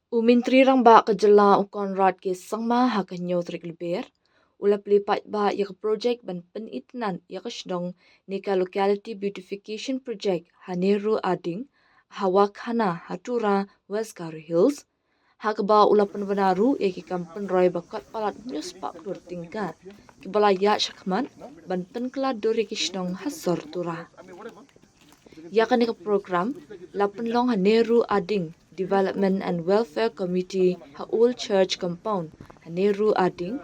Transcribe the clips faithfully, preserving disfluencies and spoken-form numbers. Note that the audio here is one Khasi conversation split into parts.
U Myntri Rangbah ka jylla u Conrad K Sangma ha ka hynñiew tarik Lber u la plie paidbah ïa ka projek ban pynitynnad ïa ka shnong ne ka Locality Beautification Project ha Nehru Arding, ha Wakhana, ha Tura, West Garo Hills, ha kaba u la pynbna ruh ïa ki kam pynroi ba kot palat hynñiew spah klur tyngka kiba la ïaid shakhmat ban pynkylla dur ïa ki shnong ha sor Tura. Ïa kane ka program la pynlong ha Nehru Arding Development and Welfare Committee ha Old Church Compound ha Nehru Arding,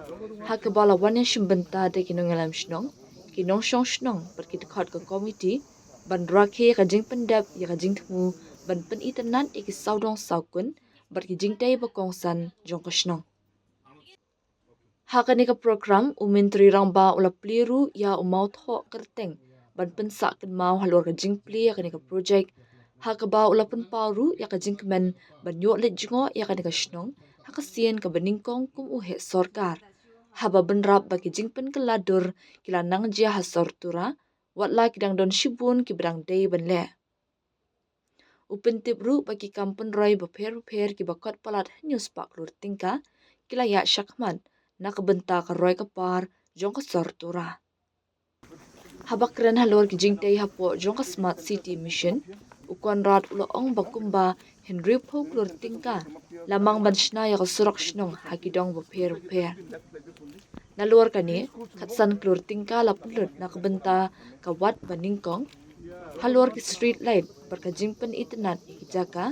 ha kaba la wan ïashim bynta da ki nongïalam shnong, ki nongshong shnong bad ki dkhot ka komiti ban rakhe ïa ka jingpyndep ïa ka jingthmu ban pynitynnad ïa ki sawdong sawkun bad ki jingtei ba kongsan jong ka shnong. Ha kane ka program u Myntri Rangbah u la plie ruh ïa u mawthoh kyrteng ban pynsah kynmaw halor ka jingplie ïa kane ka projek, ha kaba u la pynpaw ruh ïa ka jingkmen ban ïoh leit jngoh ïa kane ka shnong ha ka sien kaba nyngkong kum u heh sorkar, haba bynrap ba ki jingpynkylla dur ki la nang jia ha sor Tura, wat la ki dang don shibun kiba dang dei ban leh. U pyntip ruh ba ki kam pynroi bapher bapher kiba kot palat hynñiew spah klur tyngka ki la ïaid shakhmat na ka bynta ka roi ka par jong ka sor Tura. Haba kren halor ki jingtei hapoh jong ka Smart City Mission, u Conrad u la ong ba kumba hynriewphew klur tyngka la mang ban shna ïa ka surok shnong ha ki dong bapher bapher. Nalor kane, khatsan klur tyngka la pynlut na ka bynta ka wad ba nyngkong halor ki street light bad ka jingpynitynnad ïa ki jaka,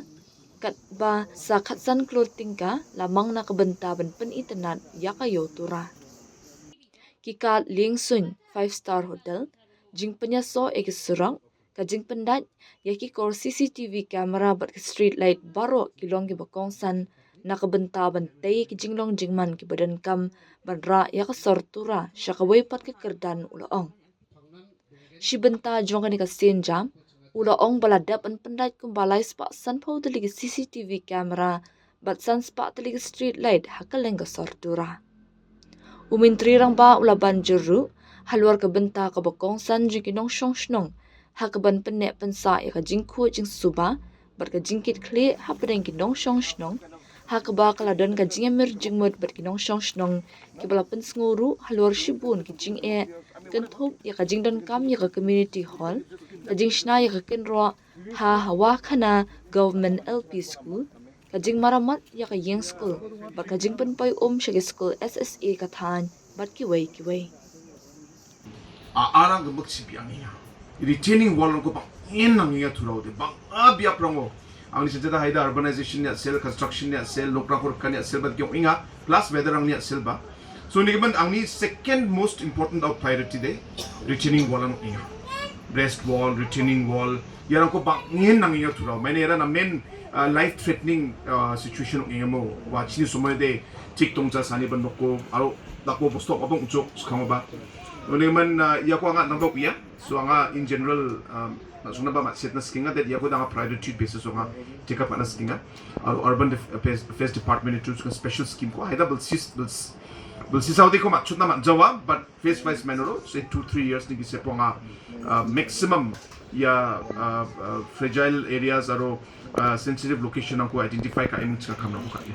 katba sa khatsan klur tyngka la mang na ka bynta ban pynitynnad ïa ka ïew Tura. Ki kad lieng suiñ five star hotel, jingpynïasoh ïa ki surok, ka jingpyndait ïa ki kor C C T V camera bad ki street light baroh ki long kiba kongsan na ka bynta ban tei ki jinglong jingman kiba donkam ban rah ïa ka sor Tura sha kawei pat ka kyrdan, u la ong. Shi bynta jong kane ka sienjam, u la ong ba la dep ban pyndait kumba lai spah sanphew tylli ki C C T V camera bad san spah tylli ki street light ha kylleng ka sor Tura. U Myntri Rangbah u la ban jur ruh halor ka bynta kaba kongsan jong ki nongshong shnong ha kaban pynneh pynsah ïa ka jingkhuid jingsuba bad ka jingkitkhlieh hapdeng ki nongshong shnong, ha kaba ka la don ka jingïamir jingmut bad ki nongshong shnong kiba la pynsngew ruh halor shibun ki jingeh kynthup ïa ka jingdonkam ïa ka community hall, ka jingshna ïa ka kynroh ha Hawakhana Government L P School, ka jingmaramat ïa ka ïing skul bad ka jingpynpoi um sha ki skul S S A ka thaiñ bad kiwei kiwei. A arang ka bak sipi ang ïa retaining wall ko bang en nang ïa thurau de bang a biap rango. Ang ni sejata haida urbanization ïa sel, construction ïa sel, lok rang ko kan ïa sel bad kyong inga plus weather ang ïa sel ba. So ni ban ang ni second most important of priority de retaining wall ang inga. Breast wall, retaining wall, ïa rang ko bang en nang ïa thurau. Maine ïa na main uh, life threatening uh, situation ang inga mo. Wa chini somoi de tik tong cha sani ban noko aro dako bostok abang uchok skang ba. Ni man uh, ïa ko ang nang ba ïa. So anga in general um, na sungna ba mat set na skinga that ïa ko dang priority basis so anga take up na skinga. Aro urban def- affairs, affairs department itu special scheme ko haida bel sis bel sis bel sis saudi ko mat chutna mat jawa but phase wise manner say two three years ni ki se ponga uh, maximum ïa uh, uh, fragile areas aro uh, sensitive location ang ko identify ka image ka kamna ko ka.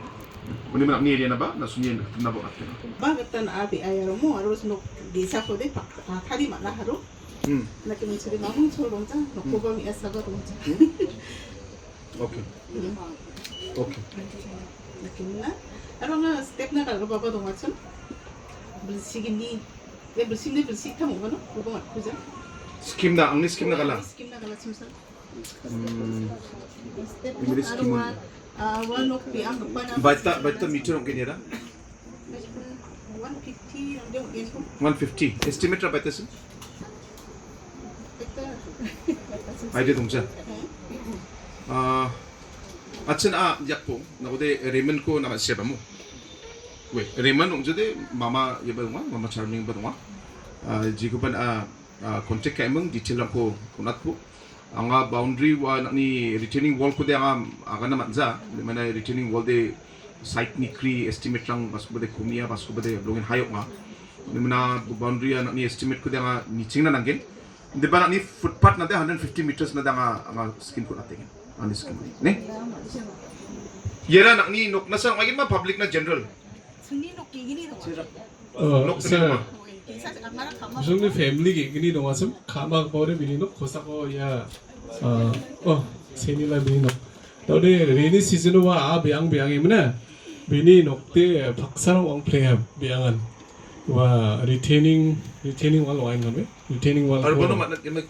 Uni mana ni area na ba na sunyi na ba ka. Ba katan abi ayaro mo aro sno desa ko de pa thadi mana haro. Hmm. Na ki mun suri mamung chol bongcha, no ko ba mi asa ba bongcha. Okay. Hmm. Okay. Na ki mun na. Aro nga step na kal ba ba dong watson. Bel sigini. Ya bel sigini bel sikam ba no. Ko ba mat kuja. Scheme da, ang ni scheme na kala. Scheme na kala sumsa. Hmm. Step English na scheme. Aro wa, ah, wa no pi ang ba na. Baita, baita meter ong kini da. One fifty. Estimate ra baita sim? Idea dong cha. Ah, achin a yakpo, na ko de Raymond ko na ma seba mo. We, Raymond ong jode mama ya ba dong, mama Charming ba dong. Ah, ji ko ban a ah, contact ka imang detail lang ko kunat ko. Anga boundary wa nani retaining wall ko de anga anga na manja. Di mana retaining wall de site ni kri estimate lang bas ko de kumia bas ko de blongin hayok nga. Di mana boundary ya nani estimate ko de anga ni ching na nangin. Di ba nani footpath na de hundred fifty meters na de anga anga skin ko na tengen. Ani skin ni. Ïa ra nang ni nok na sa ngi ma public na general. Sini nok ki gini dong. Oh, nok sini ma. Sini family ki gini dong asam kama ko re bini nok kosa ko ya. Oh, sini la bini nok. Tau de rainy season wa a biang biang imna. Bini nok te paksa ong play biangan. Wa retaining retaining wall wa ngan retaining wall. Arbono mat nak.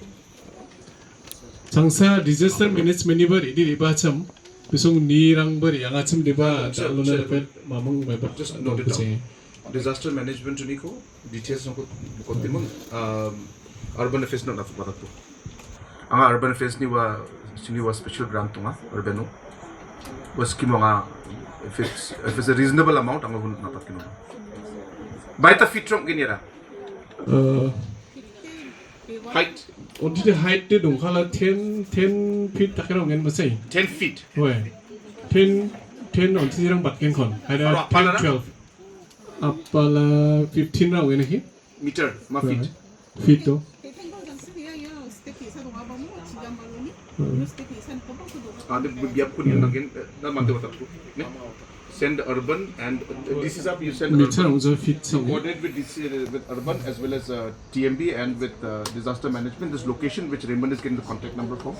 Changsa disaster management ni bari di riba cham. Bisung ni rang bari anga cham riba da luna repet mamang mai bak. Just note it down. Disaster management ni ko details nang ko timung. Urban affairs na nafuk batak tu. Anga urban affairs ni wa sini wa special grant tunga urban no. Wa scheme anga if it's if it's a reasonable amount anga hun napat kino. Baita feet rong gini ra. Height. Onti de height de dong kala ten ten feet takira ngen masai. Ten feet. Weh. Ten ten onti rang bat ken kon. Ada ten twelve. Apala fifteen rang ngen ki. Meter ma feet. Feet to. Ada biar pun yang nangin dan mantap watak tu. Send urban and uh, this is up you send urban. Meter uza feet so. Coordinate with this uh, with urban as well as uh, T M B and with uh, disaster management. This location which Raymond is getting the contact number from.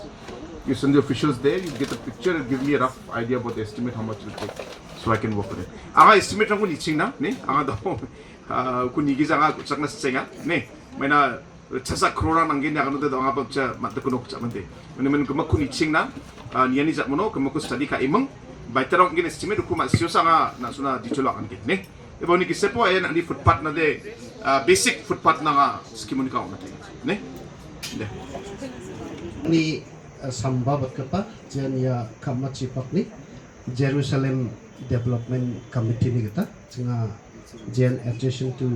You send the officials there. You get a picture and give me a rough idea about the estimate how much it will take, so I can work with it. Anga estimate rang ko ni ching na ni anga da. Kuni giza nga chak na senga ne maina chasa krora nang gini akan udah doang apa cha mat kunok cha mante. Mane men kuma kuni ching na ni ani cha mono kuma ku study ka imang. Bai terong gini estimate ku mat sio sanga na suna di cholak an gini ne. Iba ni kisepo ayan ani footpath na de basic footpath na nga scheme ni ka ong na te ne. Ni samba bat kapa jan ya kama chipak ni Jerusalem Development Committee ni kita chinga jen adjacent to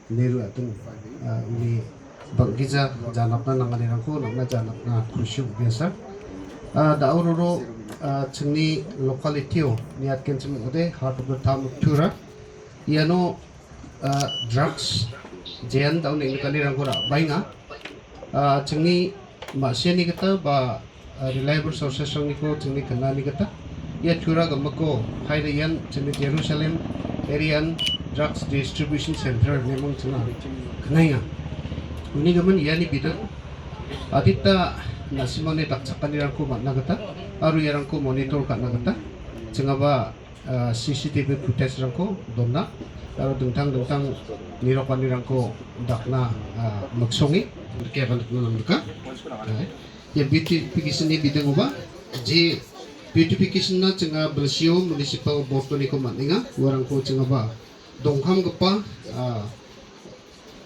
Nehru atung ni bang giza janap na nang ani rangko nang na janap na khusyuk biasa. Da ururo chingni locality o ni atken chimuk de heart of the town of Tura. Iano drugs jen da uning kani rangko ra bainga chingni masya ni kita ba reliable sources ni ko chingni kena ni kita. Ia Tura ga mako hai da ian chingni Jerusalem area drugs distribution center ni mong chingna kena ia. Uni ga men ia ni bidang adita na simone tak chakani rangko mat na kita aru ia rangko monitor ka na kita chinga ba C C T V footage rangko donna aro dengtang dengtang nirok ani rangko dakna maksongi ke ban nam deka. Ya beautification ni bidang uba je beautification na chinga Belsio Municipal Board ni ko mat ninga warangko chinga ba dongkham gepa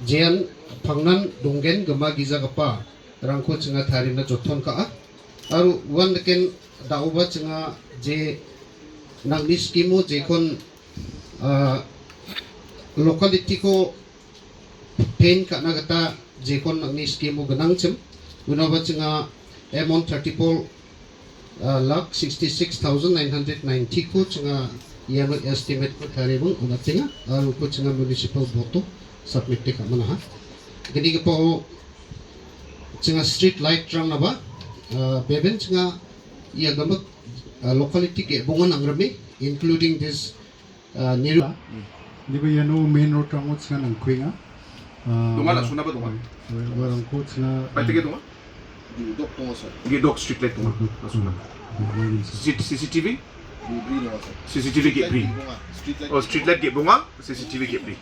jen pangnan donggen gema giza gepa rangko chinga thari na jothon ka a aru wan deken da uba chinga je nang ni scheme o je kon locality ko pain ka na kata je kon nang ni scheme o ganang chem uno ba chinga amount thirty four lakh sixty six thousand nine hundred ninety ko chinga iano estimate ko thari bung una chinga aru ko chinga municipal board to submit te ka mana ha. Gini ko chinga street light rang na ba beben chinga ia gamak locality ke bungan angrami including this Nehru. Ni ba iano main road rang chinga nang kuinga. Dunga la suna ba dunga. Warang ko chinga. Pai tege dunga. Dok dunga sa. Ge dok street light dunga. La suna. C C T V. C C T V ge bri. Oh street light ge bunga, C C T V ge bri.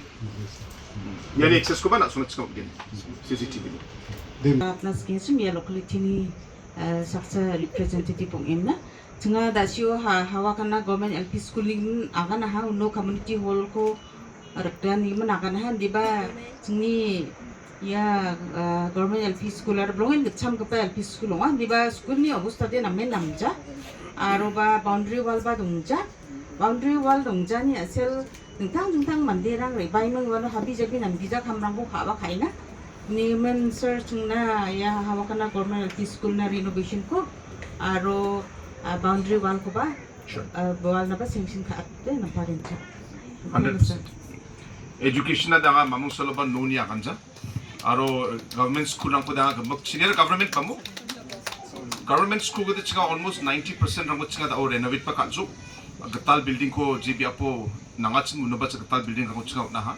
Yani access ko ba na suna chinga gen. C C T V. Apna skin sim ya locality ni saksa representative pung em na. Chinga da sio ha hawa kana government L P school ni agan ha uno community hall ko rakta ni mana agan ha diba chingni ya government L P school ar blongin gcham kapa L P school wa diba school ni obusta de namen namja aro ba boundary wall ba dungja boundary wall dungja ni asel Dingtang dingtang mande rang rei bai meng wano habi jabi nam bija kham rang bu kha ba khaina. Ni men sir chungna ya hawa kana government L P school na renovation ko aro boundary wall ko ba wall na ba sanction kha atte na parin cha. Hundred percent. Education na danga mamung saloba no ni akan ja. Aro government school rang ko danga gambak senior government pamu. Government school ko de chinga almost ninety percent rang ko chinga da o renovate pa katju. Katal building ko J B Apo nanga chin muna ba katal building ko chinga na ha.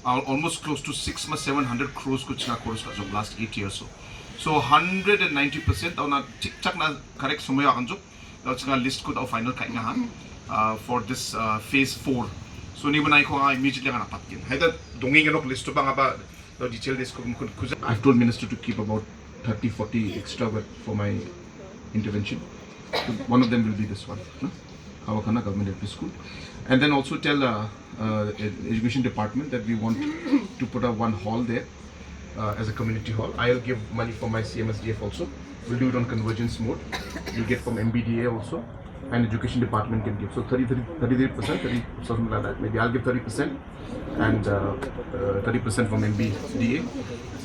Al- Almost close to six ma seven hundred crores ko chinga crores ka jong last eight years so. So hundred and ninety percent tau na chik chak na correct sumoy akan juk. Tau chinga list ko tau final kai nga ha. Uh, for this uh, phase four. So ni mana ko nga immediately nga napat kin. Hai ta dongi nganok list to bang aba the detail this could, could, could I've told minister to keep about thirty, forty extra work for my intervention. One of them will be this one, no? Hawakhana Government L P School. And then also tell uh, uh, ed- education department that we want to put up one hall there uh, as a community hall. I'll give money for my C M S D F also. We'll do it on convergence mode. We'll get from M B D A also. And education department can give. So thirty, thirty, thirty-three percent, thirty, something like that. Maybe I'll give thirty percent and uh, uh, thirty percent from M B D A,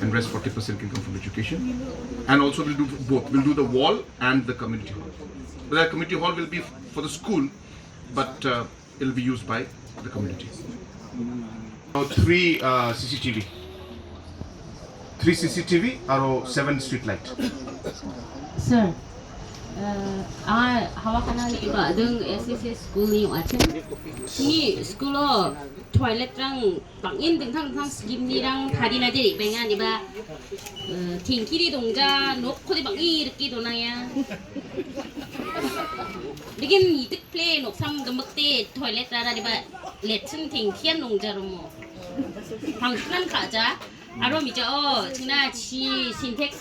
and rest forty percent can come from education. And also we'll do both. We'll do the wall and the community hall. But that community hall will be for the school, but uh, it'll be used by the community. Now three uh, C C T V. Three C C T V or seven street light. Sir, uh, I, Hawakhana ni ba deng S S S school ni wa chen. Ni school o toilet rang bang in ding thang thang scheme ni rang thadi na dei benga ni ba. Uh, tingki di dongja nok ko di bang i riki dona ya. Degin ni tik play nok sang gemek te toilet rara di ba. Letchen tingkian dongja romo. Pang kan ka ja. Aro mi ja o china chi sintex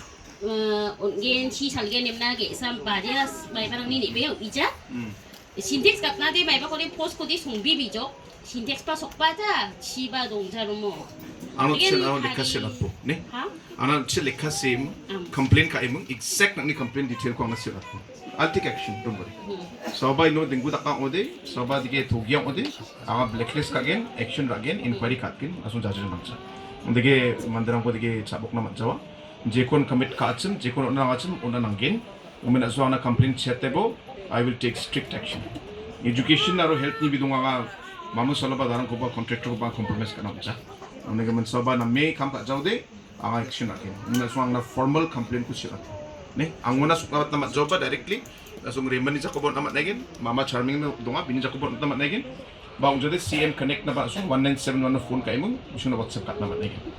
uh, on gen chi sal gen emna ge sam ba dia bai barang ni ni be ija. Sintex kat na de bai ba ko de post ko de sung bi bi jo. Sintex pa sok pa ta chi ba dongja romo. Ano Again, chen ano hari- lekha chen apo ne. Ha? Ano chen lekha sim Am. Complain ka imung exact nang ni complain detail ko ang chen apo. I'll take action, don't worry. Soba ino denggu takang ode, soba dige thogiang ode, anga blacklist ka gen, action ra gen, inquiry ka gen, asung jajan bangsa. Dige mandarang ko dige chabok na matjawa. Jekon commit ka achim, jekon ona achim, ona nanggen. Umen asung ana complain chetebo, I will take strict action. Education aro health ni bidung anga mamu sala ba darang ko ba contractor ko ba compromise ka na matja. Dige man soba na me kam ka jaude, anga action akin. Ngi na suang na formal complaint ku sila. Ne, anguna suk na mat jaw ba directly. Na sung reman ni jakobo na mat nagin. Mama Charming na donga bini jakobo na mat nagin. Ba ung jode C M Connect na ba sung one nine seven one na phone ka imung. Bisu na WhatsApp kat na mat nagin.